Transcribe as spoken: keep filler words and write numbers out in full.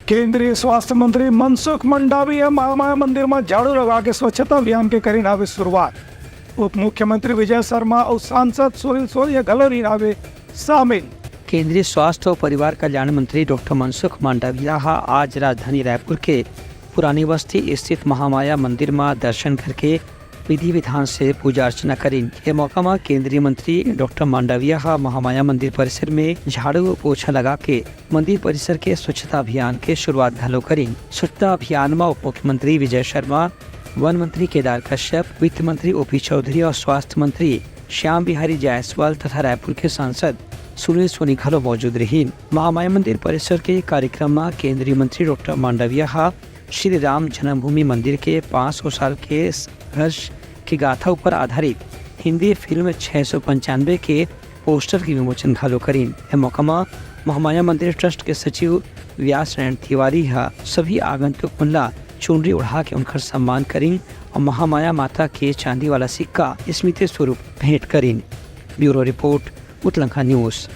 केंद्रीय स्वास्थ्य मंत्री मनसुख मंडाविया महामाया मंदिर म झाड़ू लगा के स्वच्छता अभियान के करिन हावे शुरुआत। उप मुख्यमंत्री विजय शर्मा अउ सांसद सुनील सोनी ह घलो रहिन हावे शामिल। केंद्रीय स्वास्थ्य अउ परिवार कल्याण मंत्री डॉक्टर मनसुख मांडविया ह आज राजधानी रायपुर के पुरानी बस्ती स्थित महामाया मंदिर म दर्शन करके विधि विधान से पूजा अर्चना करिन। ये मौका म केंद्रीय मंत्री डॉक्टर मांडविया ह महामाया मंदिर परिसर में झाड़ू अउ पोछा लगा के मंदिर परिसर के स्वच्छता अभियान के शुरुआत घलो करिन। स्वच्छता अभियान म उप मुख्यमंत्री विजय शर्मा, वन मंत्री केदार कश्यप, वित्त मंत्री ओपी चौधरी अउ स्वास्थ्य मंत्री श्याम बिहारी जायसवाल तथा रायपुर के सांसद सुनील सोनी घलो मौजूद रहिन। महामाया मंदिर परिसर के कार्यक्रम म केंद्रीय मंत्री डॉक्टर मांडविया ह श्री राम जन्मभूमि मंदिर के पाँच सौ साल के संघर्ष की गाथा ऊपर आधारित हिंदी फिल्म छह सौ पंचानवे के पोस्टर के विमोचन घलो करिन। ए मौका म महामाया मंदिर ट्रस्ट के सचिव व्यास नारायण तिवारी ह सभी आगंतुक मन ला चुनरी ओढ़ा के उनकर सम्मान करिन अउ महामाया माता के चांदी वाला सिक्का स्मृति स्वरूप भेंट करिन। Bureau report, Utlankha news.